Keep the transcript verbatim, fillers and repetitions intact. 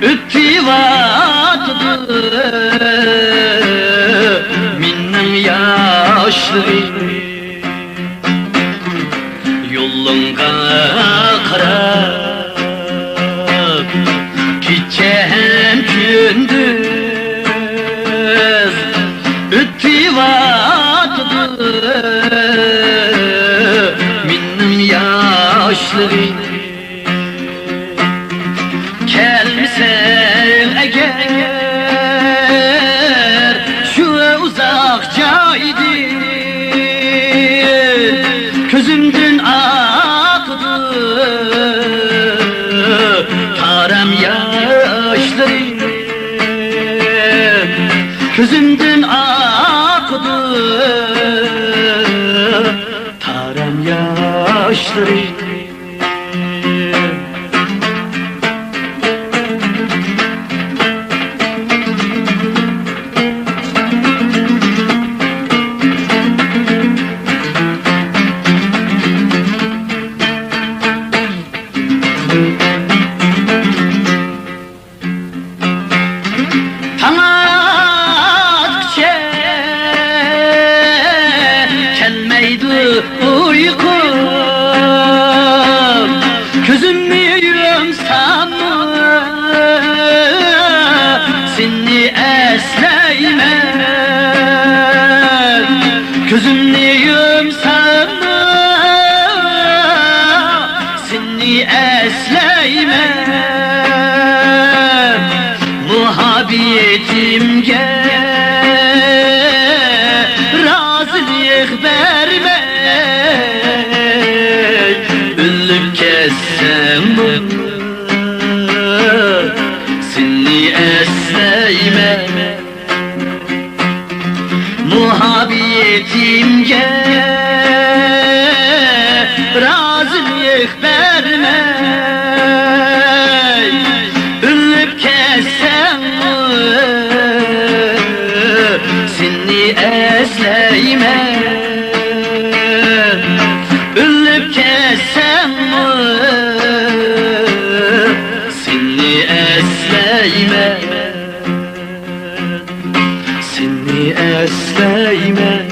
ئۆتۈۋاتىدۇ مېنىڭ ياشلىرىم. يولۇڭغا قاراپ كېچە ھەم كۈندۈز ئۆتۈۋاتىدۇ مېنىڭ ياشلىرىم. كەلمىسەڭ ئەگەر شۇ ئۇزاق جايدىن، كۆزۈمدىن ئاقىدۇ تارام ياشلىرىم. كۆزۈمدىن ئاقىدۇ تارام ياشلىرىم. تاڭ ئاتقۇچە كەلمەيدۇ ئۇيقۇم. كۆزۈمنى يۇمساممۇ سېنى ئەسلەيمەن. كۆزۈمنى يۇمساممۇ سېنى ئەسلەيمەن. مۇھەببىتىمگە رازىلىق بەرمەي ئۆلۈپ كەتسەممۇ سېنى ئەسلەيمەن. مۇھەببىتىمگە رازىلىق بەرمەي ئۆلۈپ كەتسەممۇ سېنى ئەسلەيمەن. ئۆلۈپ كەتسەممۇ سېنى ئەسلەيمەن. سېنى ئەسلەيمەن.